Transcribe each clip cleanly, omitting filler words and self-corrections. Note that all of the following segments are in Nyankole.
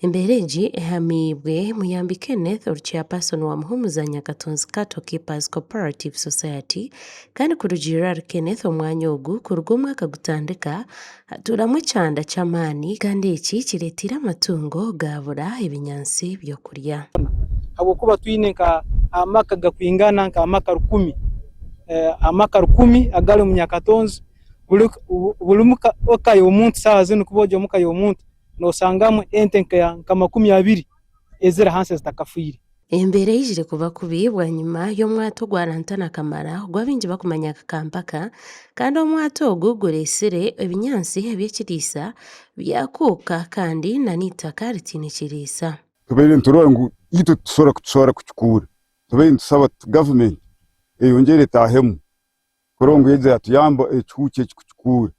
Embeera egi ehamiibwe Muyambi Kenneth ori Chairperson wa Muhumuza Nyakatonzi Cattle Keepers Cooperative Society kandi kurugiirira ahari Kenneth omwanya ogu kuruga omwaka gutandika hatuuramu ekyanda ky'amaani kandi eki kireeteire amatungo gaabura ebinyaatsi by'okurya. Habwokuba twine nka amaka gakwingana nka amaka rukumi, amaka rukumi agari omu Nyakatonzi, buri muka y'omuntu saaha zinu kuba ori omuka y'omuntu nosangamu ente nka 20 eziri ahansi ezitakafiire. Embeera eijire kuba kubi bwanyima y'omwato ogwa Lantana Kamara ogu abaingi barikumanya nka Kampaka kandi omwato ogu gureetsire ebinyaatsi eby'ekiriisa byakuuka kandi nana eitaka ritaine kiriisa. Tubaire niturora ngu itwe titusobora kutusobora kukikuura, tubaire nitusaba gavumenti eyongyere etaahemu kurora ngu yaija yatuyamba ekihuuki eki kukikuura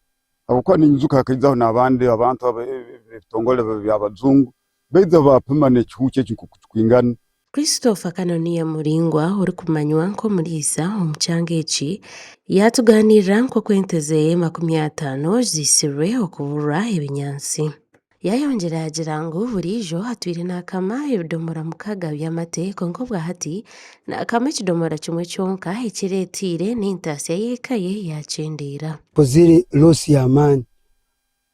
habwokuba ninyijuka hakaijaho n'abandi abantu ebitongore by'abajungu baija baapima n'ekihuuki eki nk'oku kikwingana. Christopher Kanonia Muringwa orikumanywa nk'omuriisa omu kyanga eki yaatugaaniirira nk'oku ente ze 50 ziitsirwe okuburwa ebinyaatsi. Yaayongyera yaagira ngu buriijo atwire naakama ebidomora mukaaga by'amate kwonka obwa hati naakama ekidomora kimwe kyonka ekireeteire n'entaasya y'eka ye yaakyendeera. Nkozire loss y'amaani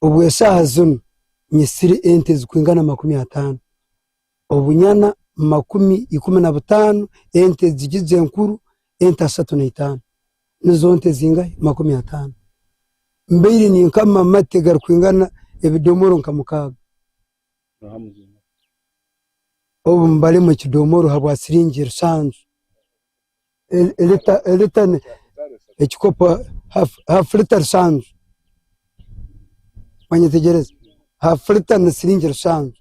obu eshaaha zinu nyitsire ente zirikwingana 50, obunyana 15, ente ziri enkuru ente 35 nizo nte zingahi? 50. Mbaire ninkama amate garikwingana ebidomoro nka mukaaga. Obu mbaremu ekidomoro habwa siringi rusanju, elita ekikopo hafu lita rusanju, wanyetegyereza? Hafu lita ni siringi rusanju.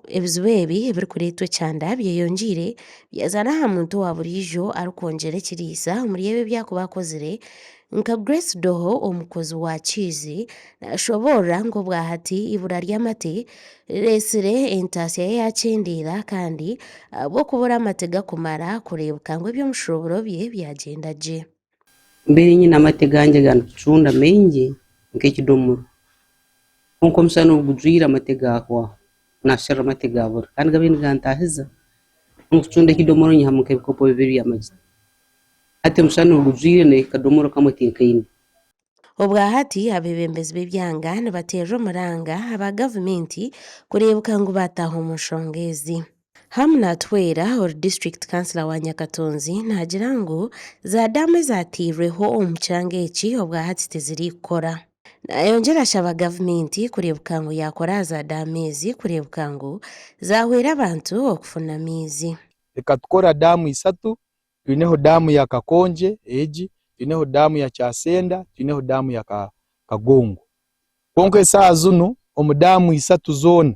Ebizibu ebi ebirikureetwa ekyanda byeyongyeire byaza n'aha muntu owa buriijo arikwongyera ekiriisa omuri ebyo ebi arikuba akozire nka Grace Doho omukozi wa Cheese nashoboorora ngu obwahati eibura ry'amate rireetsire entaasya ye yakyendeera kandi ahabw'okubura amate gakumara kureebeka ngu eby'omushuuburo bye byagyenda gye. Mbaire nyine amate gangye ga nitucunda maingi nk'ekidomora, kwonka omushana obu gujwire amate gahwaho, naasherura amate gabura kandi gabaire nigantaahiza, omu kucunda ekidomora nyihamu nk'ebikopo bibiri by'amagita, hati omushana obu gujwire n'akadomora kamwe tinkaine. Obwahati abeebembezi b'ebyanga nibateerera omuranga aba gavumenti kureebeka ngu baataaha omu nshonga ezi. Ham Natwera ori disiturikiti kansila wa Nyakatonzi naagira ngu za daamu ezateirweho omu kyanga eki obwahati tizirikukora. Nayongyera ashaba gavumenti kureebeka ngu yaakora aha za daamu ezi kureebeka ngu zaahwera abantu okufuna amaizi. Ekatukora daamu isatu Twineho daamu ya Kakonje egi, twineho daamu ya Kyasenda, twineho daamu ya Kagongo. Kwonka esaaha zinu omu daamu isatu zoona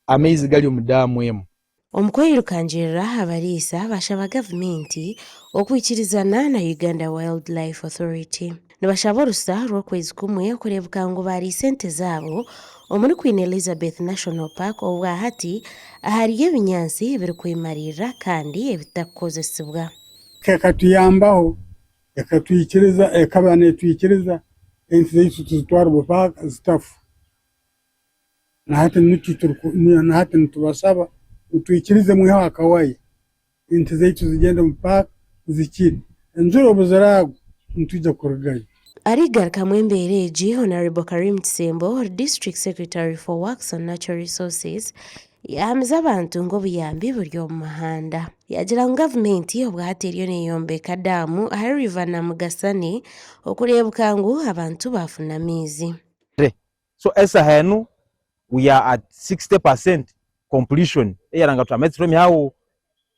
amaizi gari omu daamu emwe. Omu kweyirukangirira, abariisa bashaba gavumenti okwikirizana na Uganda Wildlife Authority. Nibashaba orusa rw'okwezi kumwe kureebeka ngu baariisa ente zaabo omuri Queen Elizabeth National Park obwahati ahariyo ebinyaatsi ebirikwemariirira kandi ebitakukozesibwa. Ekatuyambaho ekatwikiriza ekaba netwikiriza ente zaitu tuzitware omu paaka zitafa. Na hati nikyo na hati nitubasaba mutwikirize mwiheho akawaya ente zaitu zigyende omu paaka zikire. Enjura obu ziraagwa nitwija kurugayo. Arigarukamu embeera egi, Honarable Karim Kisembo ori District Secretary for Works and Natural Resources yaahamiza abantu ngu obuyambi buri omu muhanda. Yaagira ngu gavumenti obwahati eriyo neeyombeka daamu ahari River Namugasani okureebuka ngu abantu baafuna amaizi. So esaha enu we are at 60% completion eyaranga tuti amaizi twamihaho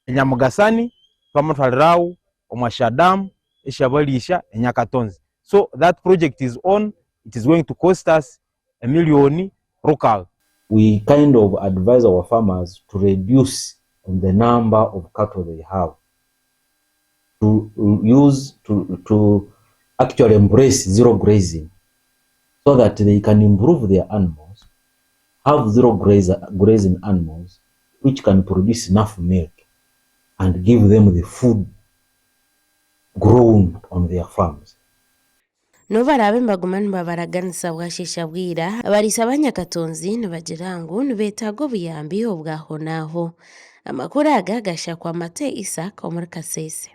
enyamugasani twamatwariraho omwashadamu eshabalisha enyakatonzi so that project is on it is going to cost us emillion rukaga. We kind of advise our farmers to reduce on the number of cattle they have to use to, to actually embrace zero grazing so that they can improve their animals, have zero grazing animals which can produce enough milk and give them the food grown on their farms. N'obu baraabe nibaguma nibabaraganisa bwasheesha bwira, abariisa ba Nyakatonzi nibagira ngu nibeetaaga obuyambi obw'ahonaaho. Amakuru aga gashakwa Mate Isaac omuri Kasese.